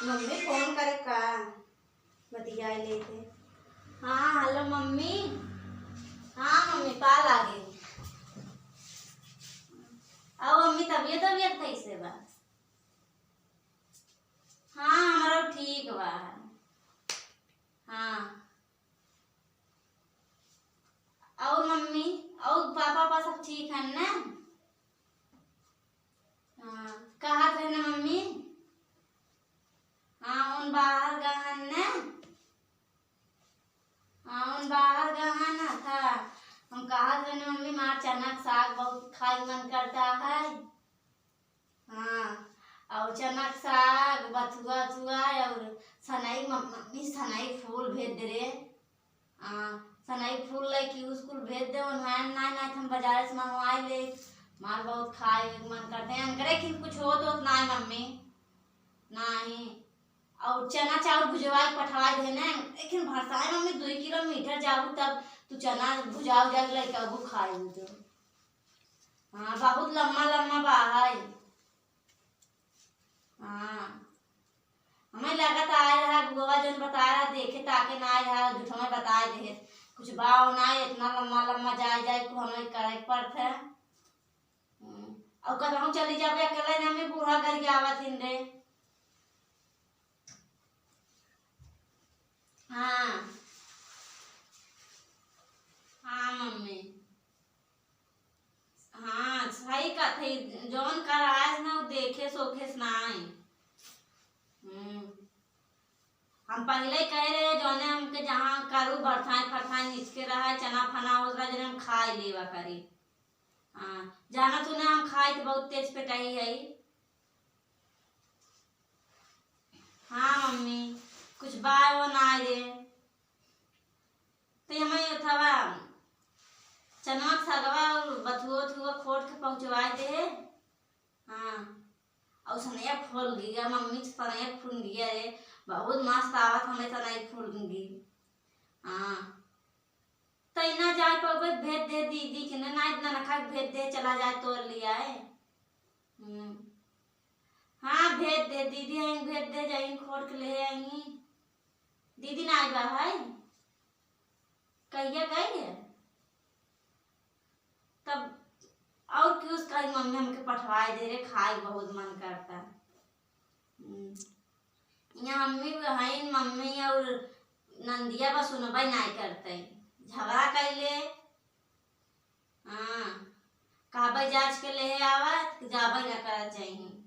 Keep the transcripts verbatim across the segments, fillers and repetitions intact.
मम्मी फोन करे का? बतियाई लेते। हाँ, हेलो मम्मी। हाँ मम्मी, पा लागे। अब मम्मी, तबियत, तबियत कैसे बा? हाँ, हमारा ठीक बा। हाँ। और मम्मी, और पापा, पापा सब ठीक है ना? हाँ, कहाँ थे ना मम्मी? हाँ, उन बाहर गए हैं ना? हाँ, उन बाहर गए हैं ना था। हम कहा थे ना मम्मी, मार चना के साग बहुत खाए मन करता है। हाँ, और चना के साग, बथुआ, उथुआ और सनई, मम-, मम्मी सनई फूल भेज दे रे। हाँ, सनई फूल लेके स्कूल भेज दे, उन्हें नाई, नाई, हम बाजार से मंगवाए ले। मार बहुत खाए के मन करते हैं, करे कि कुछ होत, होत नाई मम्मी, नाई। और चना चाउर भुजवाए पठवाए दे ना, लेकिन भरसाए मम्मी, दुई किलोमीटर जाबू तब तू चना भुजाओ जाके लेके आबू खाए तू। हाँ, बहुत लम्मा लम्मा बा है। हाँ, हमें लगत आए रहा, बुआ जौन बताए रहा, देखे ताके ना आए रहा, झूठ हमें बताए दे। कुछ बाव ना, इतना लम्मा लम्मा जाए जाए को हमें करे के पड़त है। हम्म, और कहूँ चली जाबे अकेले ना, हमें बूढ़ा घर के आवत हिन रे। हाँ, हाँ मम्मी। हाँ, सही कहत है, जौन करायस ना, उ देखेस ओखेस नाई। हम्म। हम पहिले कहे रहे, जौने हमके जहाँ करू, बरथाई फरथाई निचके रहा, चना फना होत रहा, जौने हम खाए लेवा करी। हाँ, जाना तू ना, हम खाए तो बहुत तेज पेटाई है। हाँ मम्मी, कुछ बाय वो ना रे। ते हमें अथवा चनवा के सगवा और बथुआ उथुआ खोट के पहुँचवाए दे। हाँ, और सनैया फूल गया, मम्मी के सनैया फूल गया रे, बहुत मस्त आवत हमें सनैया फूल गई। हाँ, तै ना जाए पावे, भेज दे दीदी के ना, ना इतना नखा के भेज दे, चला जाए तोड़ लिया है। हम्म, हाँ भेज दे दीदी, आई भेज दे, जाई खोट के ले आई। दीदी ना आई बा है, कहिया गई है? तब और क्यों कही मम्मी हमके पठवाए दे रे, खाए बहुत मन करता। हम्म। यहाँ मम्मी भी हईन, मम्मी और नंदिया बस सुनबे नाई करते, झगड़ा कैले। हाँ, कहबे जांच के ले आवा, जाबे न करत चाहिए।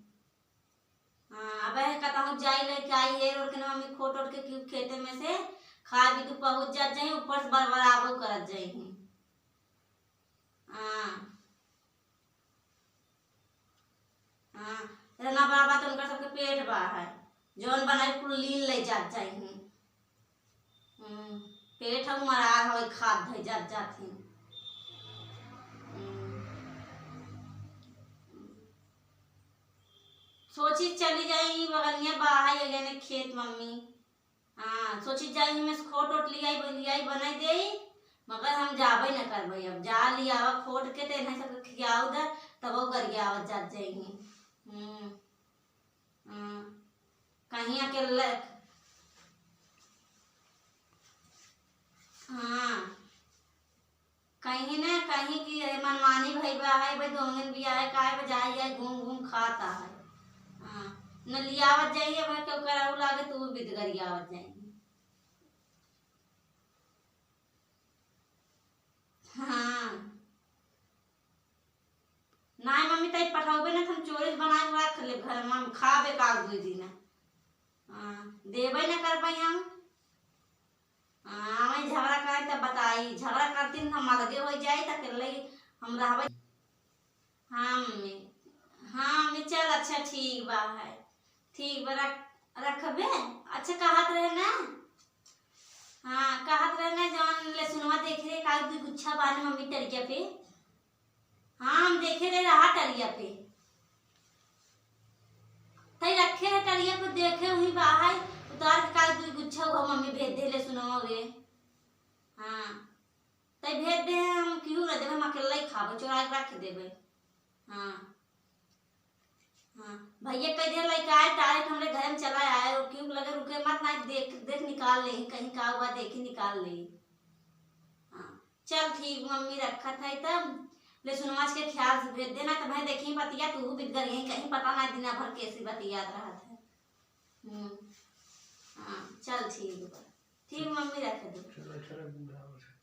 हाँ, अब है कतहूँ जाई लेके आई, हेर ओर के ना मम्मी खोट ओट के क्यों खेते में से खा भी तू पहुँच जात जाई, ऊपर से बरबराबो करत जाई। हाँ। हाँ, इतना बड़ा बा तो उनका सबके पेट बा है, जौन बनाई कुल लीन ले जात जाई। हम्म, पेट हम मरा है, खात है जात जात ही। हम्म। सोची चली जाई, बगलिया बा है, ये लेने खेत मम्मी। हाँ, सोची जाई, हमें से खोट ओट लियाई, ब-, लियाई बनाई देई, मगर हम जाबे न करबे। अब जा लियावा खोट के, ते नहीं सबके खियाऊ दे, तब वो गरियावत जात जाई। हम्म, हाँ, कहीं अकेले, हाँ, कहीं ना कहीं की ये मनमानी भई बा है, भाई दोंगन भी आए, काहे बजाए जाए, घूम घूम खाता है। हाँ, न लियावत जाइए भाई, क्यों कराऊ लागे, तू भी गरियावत जाइए। हाँ। नाई मम्मी, तई पठौबे ना, त हम चोरी से बनाए के रख लेब घर में, हम खाबे का दुई दिन। हाँ, देबे ना करबे हम। हाँ, हमें झगड़ा करे त बताई, झगड़ा करती न हम अलगे हो जाई, त अकेले ही हम रहबे। हाँ मम्मी, हाँ मम्मी, चल अच्छा ठीक बा है, ठीक बा, रख, रखबे। अच्छा कहत रहे ना, हाँ कहत रहे ना, जौन लेसुनवा देखे रहे, का दुई गुच्छा बाने मम्मी टरिया पे। हाँ, हम देखे रहे रहा टरिया पे। तई रखे है टरिया पे, देखे हुई बा है, उतार के का दुई गुच्छा हुआ मम्मी भेज दे लेसुनवा वे। हाँ, तई भेज दे, हम क्यों ना देबे, हम अकेले ही खाबे, चोरा के रख देबे। हाँ, हाँ। भैया कह दिया लइका आए, direct हमरे घर में चला आए, वो क्यों लगे रुके मत, ना देख, देख निकाल ले, कहीं का हुआ देखी निकाल ले। हाँ, चल ठीक, मम्मी रखत है तब, ले सुनवाज के ख्याल से भेज देना, तो मैं देखी बतिया, तू बिगड़ गई, कहीं पता ना दिना भर कैसी बतियात रहत है। हम्म, हाँ, चल ठीक बा, ठीक मम्मी रख दे। चलो, चलो, बराबर है।